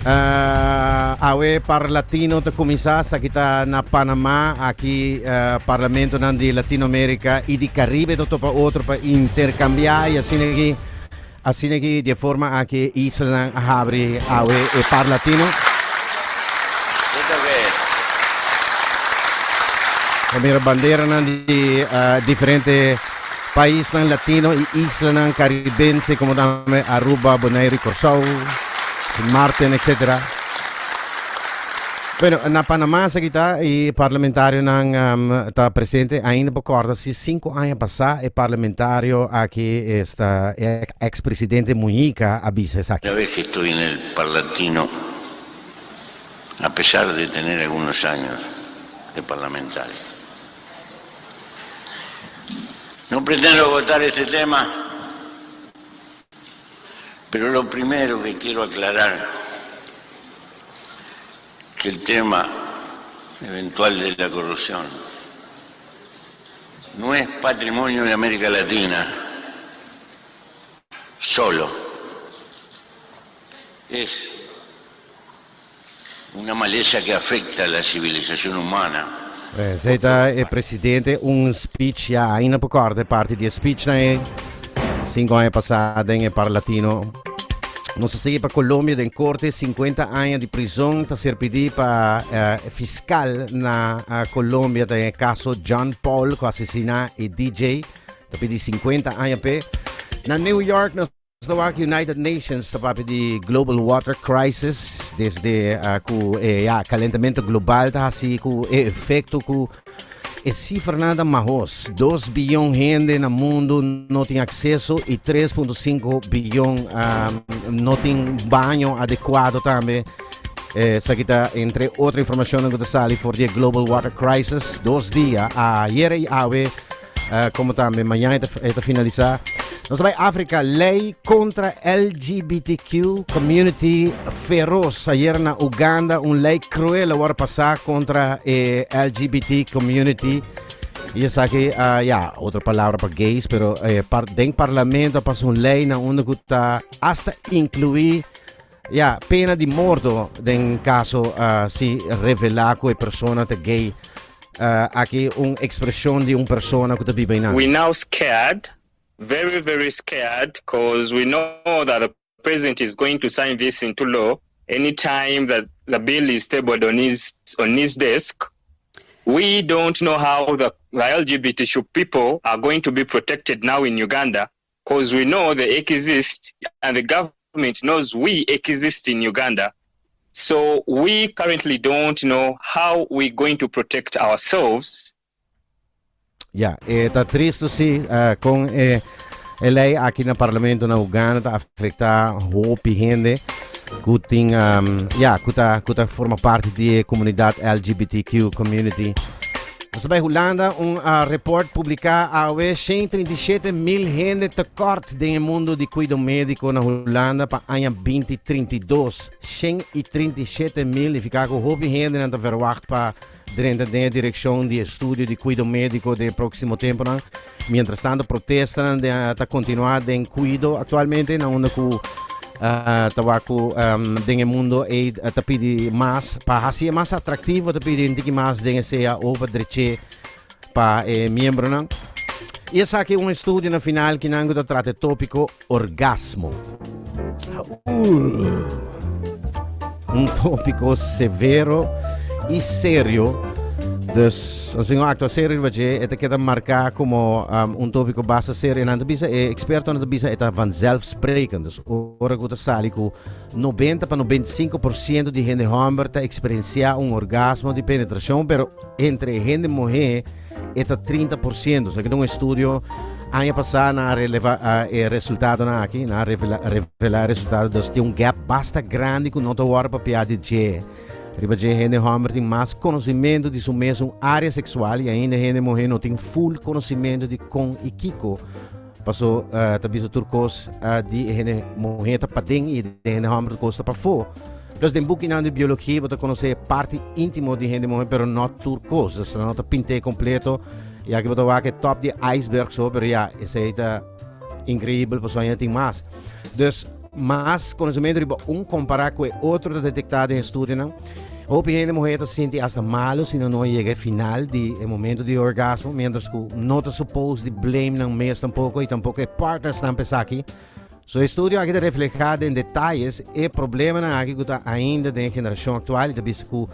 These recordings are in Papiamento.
Awe Parlatino ta kuminsá, esaki ta na Panamá. Aki parlamentonan di Latinoamérika i di Karibe ta topa otro pa interkambiá i asina aki asina aki di e forma aki e islanan a habri awe e Parlatino. Bo mira banderanan di diferente paisnan latino i islanan karibense komo tambe Aruba, Boneiru i Kòrsou. Sint Maarten, etc. Bueno, na Panamá esaki ta y parlamentarionan um, ta presente. Ainda por corda si 5 aña pasá e parlamentario aki esta e ex-presidente Mujica a bisa esaki. Primera vez que estoy en el Parlatino, a pesar de tener algunos años de parlamentario. No pretendo agotar este tema. Pero lo primero que quiero aclarar, que el tema eventual de la corrupción no es patrimonio de América Latina solo, es una maleza que afecta a la civilización humana. Esei ta e presidente un speech ya ainda por corda e parti di e speech nan e 5 aña pasá den e Parlatino. Nos a sigui pa Colombia den corte 50 aña di prison ta ser pidi pa eh, fiscal na eh, Colombia den e caso John Paul ku asesina e DJ ta pidi 50 aña pe. Na New York nos Ta wak United Nations ta papia di Global Water Crisis desde uh, ku eh, ja, calentamiento global ta hasi ku e efecto ku e cifranan ta mahos. 2 billion hende na mundo no tin acceso y 3.5 billion um, no tin baño adecuado tambe. Eh, esaki ta entre otro informacionnan ku ta sali for di e Global Water Crisis. 2 dia, ayer y awe. Como tambe mañana e ta finalisa. Nos ta bai Afrika, ley contra LGBTQ community feroz. Ayer na Uganda un ley cruel a word pasa contra e LGBT community. Y esaki, ya, otro palabra pa gays, pero den parlamento a pasa un ley na unda cu ta hasta inclui, ya, pena di morto den caso si revela cu e persona ta gay. Aki un expresion di un persona cu ta biba einan. We now scared, very very scared cause we know that the president is going to sign this into law anytime that the bill is tabled on his on his desk. We don't know how the, the LGBTQ people are going to be protected now in Uganda cause we know they exist and the government knows we exist in Uganda. So we currently don't know how we're going to protect ourselves. Ja, e ta tristo si uh, con e, e ley aki na parlamento na Uganda ta afecta hopi hende ku tin um, ja, ku ta, ku ta forma parte di e comunidad LGBTQ community. Nos ta bai Hulanda, un report publiká awe, 137 mil hende tekort den e mundu di kuido médiko na Hulanda pa aña 2032. 137 mil, nifiká ku hopi hendenan ta verwagt pa drenta den e direkshon di estudio di kuido médiko den e próksimo tempunan. Mientrastanto protestanan ta kontinuá den kuido aktualmente na unda ku ta wak ku den e mundo ei ta pidi mas pa hasi e mas atraktivo, ta pidi un tiki mas den e CAO pa dreché pa e miembronan. I esaki un estudio na final kinan ku ta trata e tópiko orgasmo. Un tópiko severo i serio. Dus, als un acto serio riba dje, e ta keda marká komo um, un tópiko basta serio. En nan ta bisa, e ekspertonan ta bisa, e ta vanzelfsprekend. Dus, ora ku ta sali ku 90 pa 95% di hende hòmber ta eksperensiá un orgasmo di penetrashon, pero entre e hende muhé, E ta 30%. So, un estudio aña pasá na releva e resultadonan aki, na revela, revela e resultado. Dus tin un gap basta grandi ku no ta wòrdu papiá di dje. Riba dje hende hòmber tin mas konosementu di su mesun área seksual i ainda hende muhé no tin full konosementu di kon i kiko. Paso ta bisa tur kos di e hende muhé ta paden i di hende hòmber tur kos ta pafó. Dus den bukinan di biologia bo ta konosé e parti íntimo di hende muhé pero no tur kos. Dus nan no ta pint'é kompleto. I aki bo ta wak e top di e iceberg so pero ya esei ta inkreibel pasobra ainda tin mas. Dus. Mas konosementu riba un kompará ku e otro ta detektá den estudionan. Hopi hende muhé ta sinti asta malu si nan no a yega e final di e momento di orgasmo, miéntras ku no ta supos di blame nan mes tampoko i tampoko e partnersnan pa esaki. So e estudio aki ta reflehá den detayes e problemanan aki ku ta ainda den e generashon aktual i ta bisa ku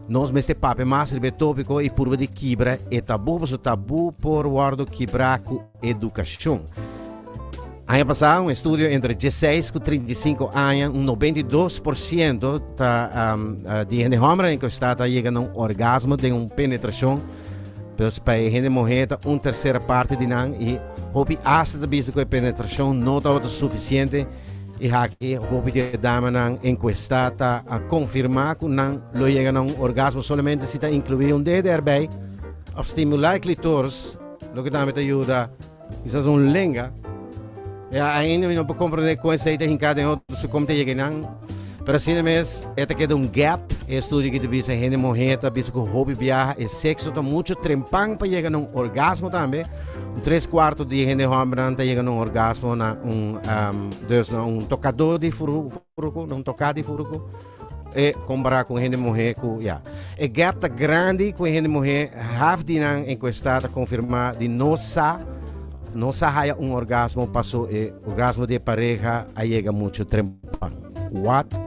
nos mester papia mas riba e tópiko i purba di kibra e tabú, pasobra tabú por wòrdu kibrá ku edukashon. Aña pasá un estudio entre 16 ku 35 aña, un 92% ta di hende hòmber enkuestá ta yega na un orgasmo den un penetrashon. Pero pa e hende muhé ta un tersera parti di nan i hopi asta ta bisa ku e penetrashon no tabata sufisiente i haki hopi di e damanan enkuestá ta a konfirmá ku nan lo yega na un orgasmo solamente si ta inkluí un dede erbij òf stimulá e klitoris, loke tambe ta yuda. Kisas un lenga. Ya ainda mi no por comprende con esey ta hinca den otro su com ta yega nan. Pero asina mes e ta keda un gap. E estudio ki ta bisa hende muher ta bisa cu hopi biaha e sexo ta mucho trempan pa yega na un orgasmo tambe. Un tres cuarto di hende hombernan ta yega na un orgasmo na un um, dus na un tocador di furuco, na un toca di furuco. E compara cu hende muher cu ya. E gap ta grandi cu hende muher half di nan encuesta ta confirma di no sa no sa haya un orgasmo paso e orgasmo di e pareha a yega mucho trempan. What?